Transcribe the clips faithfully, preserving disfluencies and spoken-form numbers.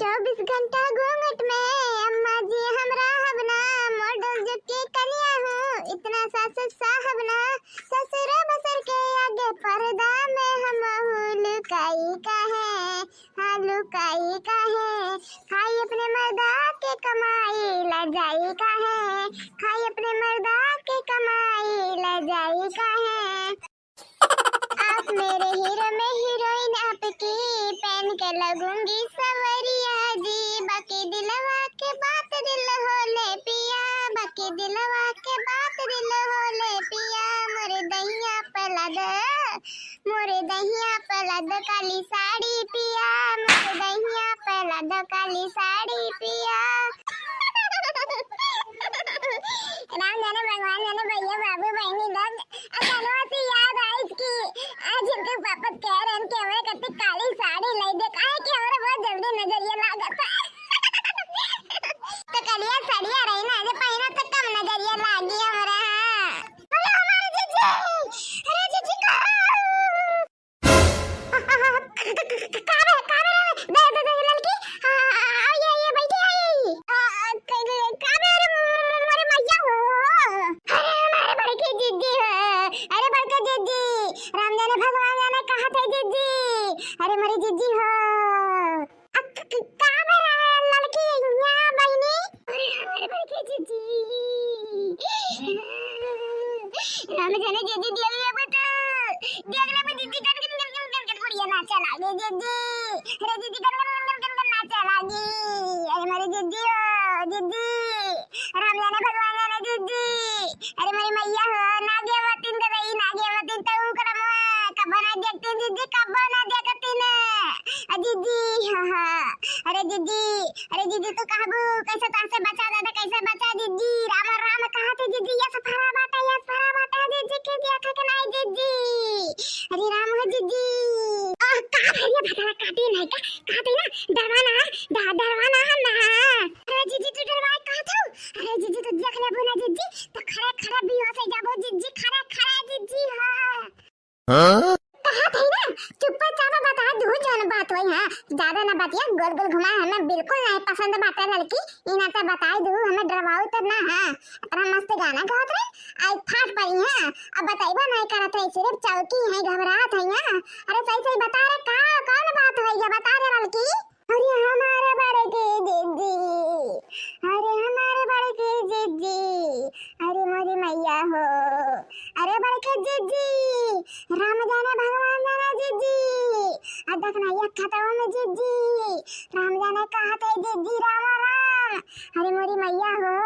चउबीस घंटा घूंघट में अम्मा जी हम रहब ना, मोर डोल जुग के कनिया हूँ, इतना सासुर साहब ना, ससुर भसुर के आगे पर्दा में हमहू लुकाई काहे, हाँ लुकाई काहे, खाई अपने मर्दा के कमाई लजाई काहे, खाई अपने मर्दा के कमाई लजाई काहे। आप मेरे हीरो, मैं हीरोइन आपकी, पहन के लगूंगी सवरिया जी, बाकी दिलवा के बात दिल होले पिया, बाकी दिलवा के बात दिल होले पिया, मोरे दहिया पे लाद, मोरे दहिया पे लाद काली साड़ी पिया, मोरे दहिया पे लाद काली साड़ी पिया। राम जाने भगवान जाने भैया बाबू बहनी लोग, अचानक से याद आई कि आज इनके पापा कह रहे हैं कि हमारे कत्ती काली साड़ी लाई दे, काहे कि हमारे बहुत जल्दी नजरिया लागत है। तो कलिया सड़िया रही ना, जे पहिना तो कम नजरिया लागी हमारे। हाँ, अरे हमारे जीजी, अरे जीजी का का बे, का बे रे? दे, दे, दे, ललकी। आ, आ, ये, ये, बैठी आई। आ, आ, क-, क-, का बे रे, मोरे मैया हो? अरे, हमारे बड़की जीजी हो। अरे, बड़की जीजी। राम जाने भगवान जाने कहाँ थे जीजी। अरे, मोरी जीजी हो। आ, क-, क-, का बे रे, ललकी, यहाँ बहिनी? अरे, हमारे बड़की जीजी। राम जाने जीजी, दिया, दिया, बता। देखले में दीदी गन गन गन गन गन गन बुढ़िया नाचे लागी दीदी। अरे दीदी गन गन गन गन गन गन नाचे लागी। अरे मोरी दीदी हो, दीदी। राम जाने भगवान जाने दीदी। अरे मोरी मैया हो, ना गेवतिन तो रही, ना गेवतिन तो उकरा मुआ। कब्बो ना देखती दीदी, कब्बो ना देखती ना। आ दीदी, हाँ, हाँ। अरे दीदी, अरे दीदी, तू कहबू, कैसे तोहसे बचा दादा, कैसे बचा दीदी? राम राम कहा थे दीदी, यस फरा बाटा, यस फरा बाटा दीदी, के दिया खा के नाई दीदी। अरे राम हो दीदी। आ, का भैया भतारा काटी नहीं का? काटी ना, डरवाना, ड-, डरवाना हम ना। अरे दीदी, तू डरवाए कहा था? अरे दीदी, तू देख ले बुना दीदी, तो खड़े खड़े बेहोश हो जाबो दीदी, खड़े खड़े दीदी, हाँ। हाँ? कहा थे ना, चुप्पा चापा बता दू जौन बात होई, हाँ। ज्यादा ना बतिया, गोल गोल घुमा, हमें बिल्कुल नहीं पसंद बाटे लड़की। ई ना तो बताई दू, हमें डरवाऊ तो ना, हाँ। इतना मस्त गाना गावत रहे, आई फाट पड़ी, हाँ। अब बताइबा नहीं करत रही, सिर्फ चौकी है, घबरात है, हाँ। अरे सही सही बता रे, का, कौन बात होई है, बता रे लड़की। अरे हमारे बड़की जिज्जी, अरे हमारे बड़की जिज्जी, अरे मोरी मैया हो, अरे बड़की जिज्जी, राम जाने भगवान जाने जिज्जी, आ देखना ये खतवा में जिज्जी, राम जाने कहा थे जिज्जी, राम राम, अरे मोरी मैया हो,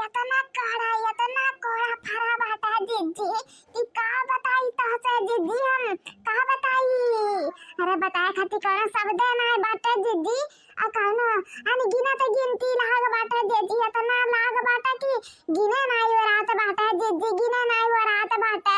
इतना कोहरा, इतना कोहरा फरा बाटा जिज्जी, कि का बताई तोहसे जिज्जी हम, का बताई? अरे बताए खातिर कौनो शब्दे नाय बाटे जिज्जी, आ कौनो अनगिनत गिनती लाग बाटे जिज्जी, इतना लाग बाटे कि गिने नाय ओरात बाटे जिज्जी, गिने नाय ओरात बाटे।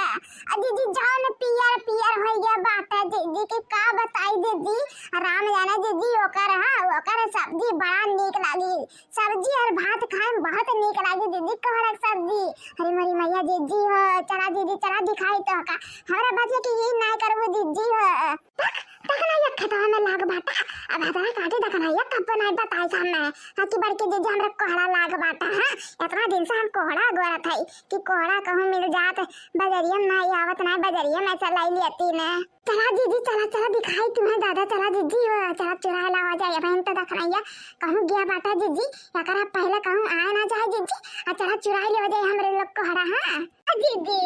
आ जिज्जी जौन पियर पियर होइ गया बाटे जिज्जी, कि का बताई जिज्जी, राम जाने जिज्जी ओकर, हाँ, ओकर सब्जी बड़ा नीक लागी। सब्जी और भात खाए में बहुत नीक लागी दीदी, कोहड़ा के सब्जी। अरे मोरी मैया जिज्जी हो, चला दीदी, चला दिखाई तोहका। हमरा बतिया के ई नाय करबू जिज्जी हो। तक, तक ना ये खेतवा में लाग बाटा। अब हतरा काटी तक ना ये कब नाय बताई सामने। हाँ कि बड़की जिज्जी हमरा कोहड़ा लाग बाटा, हाँ। इतना दिन से हम कोहड़ा गोरत हई कि कोहड़ा कहूँ मिल जात, बजरिया में नाय आवत, नाय बजरिया में से लाई लेती ने। चला दीदी, चला, चला दिखाई तुम्हें दादा, चला दीदी, वो चला चुराए लावा जाए, अब हम तो देखना ही है, कहूँ गया बाटा दीदी, एकरा पहले कहूँ आए ना जाए दीदी, आ चला चुराए ले जाए हमरे लोग कोहड़ा, हाँ। आ दीदी,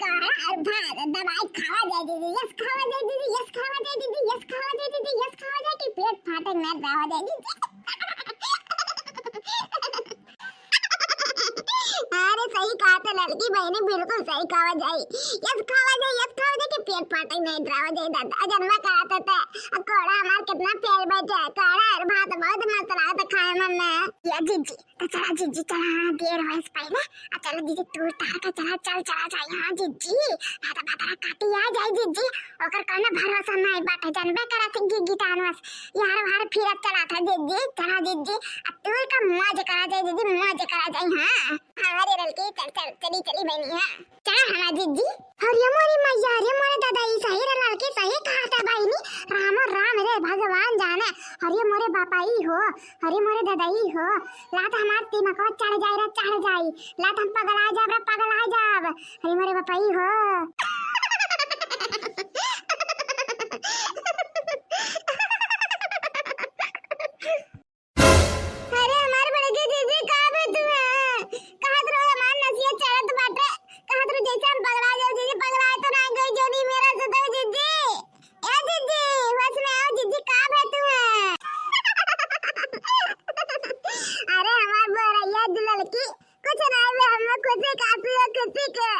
कोहड़ा और भात दवाई खावा जाए दीदी, यस खावा जाए दीदी, यस खावा जाए दीदी, यस खावा जाए दीदी, यस खावा जाए कि पेट फाटे ना रहा जाए दीदी। अरे सही कहा तो लड़की बहनी, बिल्कुल सही कहा जाई। यस खावा जाई, यस खावा जाई कि पेट फाटे नहीं डरावा जाई दादा। जन्मा कहा तो ते, आ कोड़ा हमार कितना प्यार बैठे है, कोड़ा और भात बहुत मस्त लागत खाए में। या जिज्जी, तो चला जिज्जी, चला, हाँ, देर होइस पहले। आ चला जिज्जी, तू तार का चला, चल, चला जाई, हाँ जिज्जी। भात भात काटी आ जाई जिज्जी, ओकर कौनो भरोसा नहीं बाटे, जानबे करत ही गी-, गिटानवस। यार वार फिरत चला था जिज्जी, चला जिज्जी, आ तू का मौज करा जाई जिज्जी, मौज करा जाई, हाँ। हाँ रे ललकी, चल चल, चली चली बहिनी, हाँ। चला हमार जिज्जी। अरे मोरी मैया, अरे मोरे दादा, ई सही रे ललकी, सही कहा था बहिनी। रामो राम रे भगवान जाने। अरे मोरे बापा ई हो, अरे मोरे दादा ई हो। लात हमार दिमागवा चढ़ जाई रे, चढ़ जाई। लात हम पगला जाब रे, पगला जाब। अरे मोरे बापा ई हो। अरे हमार बड़की जिज्जी, का भे तू है? कहत रहो हमार नसिया चढ़त बाटे, कहत रहो जैसे हम पगला जाओ जिज्जी, पगला तो ना गई जोनी मेरा सुधर जिज्जी। ए जिज्जी, होश में आओ जिज्जी, का भे तू है? अरे हमार बोरैया दुललकी, कुछ नाई बे, हम खुशी का आंसू है, खुशी के।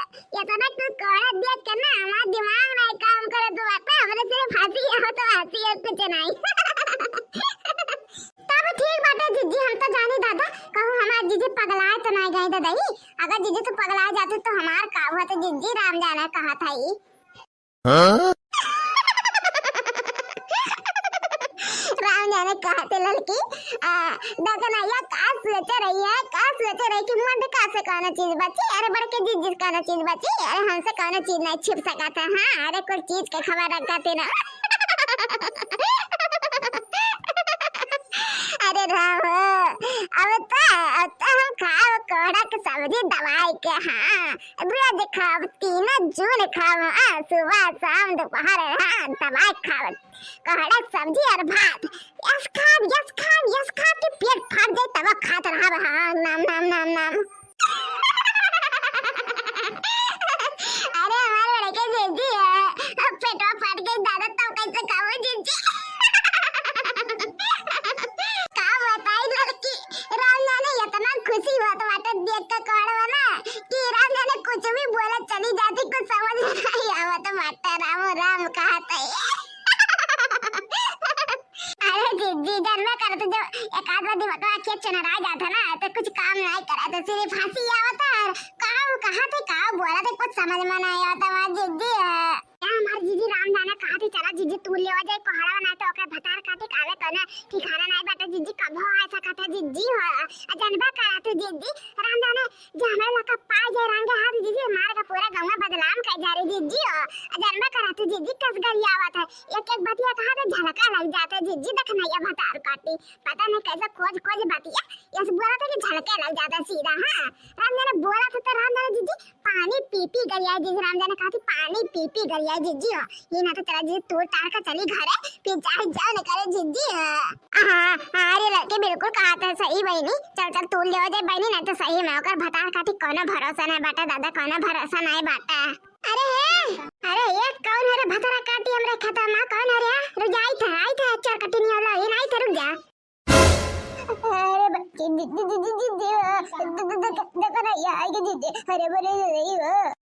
इतना तू कोहड़ा देख के ना हमार दिमाग नाई काम करे, तू बात है, हमरे सिर्फ हंसी है, तो हंसी है, कुछ नाई। तब ठीक बाटे जिज्जी, हम तो जानी दादा, कहूँ हमार जिज्जी पगलाए तो नाई गई दादा ही। अगर जिज्जी तू पगलाए जाते तो हमार का हुआ, तो जिज्जी राम जाने कहा था ही। हाँ? राम जाने कहा थे ललकी, आ, दकनैया का सोचे रही है, का सोचे रही कि मुंड का से कौनो चीज बची, अरे बड़के जिज्जी से कौनो चीज बची, अरे हमसे कौनो चीज नहीं छिप सका था, हाँ, अरे कुल चीज के खबर रखा थे ना। अरे राम हो, अब तो, अब तो हम खाओ कोहड़ा के सब्जी दवाई के, हाँ। रोज खाब, तीनों जून खाब, हाँ, सुबह, शाम, दोपहर, हाँ, दवाई खाब। कोहड़ा सब्जी और भात, यस खाब, यस खाब, यस खाब के पेट फाट जाए, तब खात रहब, हाँ, नाम, नाम, नाम, नाम। अरे, हमार बड़के जिज्जी है, अब पेटवा फाट गई, दादा, तब कैसे खाबो, जिज्जी? का बताई लड़की, राम जाने इतना खुशी होत बाटे देख के कोहड़वा ना कि राम जाने कुछ भी बोले चली जाती, कुछ समझ में नहीं आवत बाटे। राम राम कहत है। अरे जिज्जी, जानबे करत, जब एक आध बार दिमाग के चुनरा जाता ना तो कुछ काम नहीं करा, तो सिर्फ हंसी आवत है। और का कहा थे, का बोला थे, कुछ समझ में नहीं आवत हमार जिज्जी है। ए, हमार जिज्जी राम जाने कहा थी, चला जिज्जी तूर लेवा जाए कोहड़ा, ना तो ओकर भतार काटी काले कौनो ठिकाना नाई बाटे जिज्जी, कबो आ सकत है जिज्जी हो। आ जानबा करा तू जिज्जी, राम जाने जे हमारे लका पाए जाए रंगे हाथ जिज्जी, मार के पूरा गौवा बदनाम कर जा रही जिज्जी हो। आ जानबा करा तू जिज्जी कस गरियावत है, एक एक बतिया कहा तो झलका लग जाता है जिज्जी, दकनैया भतार काटी, पता नहीं कैसे खोज खोज बतिया, यस बोला था कि झलका लग जाता है सीधा। हाँ, राम जाने बोला था तो राम जाने जिज्जी पानी पी पी गरियाए जिज्जी, राम जाने कहा थी पानी पी पी गरियाए जिज्जी हो। ये ना तो चला जिज्जी तूर तार का चली घरे, फिर चाहे जाओ न करे जिज्जी हो। हाँ, हाँ, अरे लड़के बिल्कुल कहा था सही बहिनी, चल चल तूर लेवा जाए बहिनी, नहीं तो सही में ओकर भतार काटी कौनो भरोसा नहीं बाटा दादा, कौनो भरोसा नहीं बाटा। अरे हे, अरे ये कौन है रे भतार काटी हमरे खेता में, कौन है रे? रुक जा, आई था, आई था, चोर कटिनी वाला, ये नहीं था, रुक जा। अरे बच्चे, दे, दे, दे, दे, दे, दे, दे, दे, दे, दे, दे, दे, दे, अरे बोले, अरे, अरे,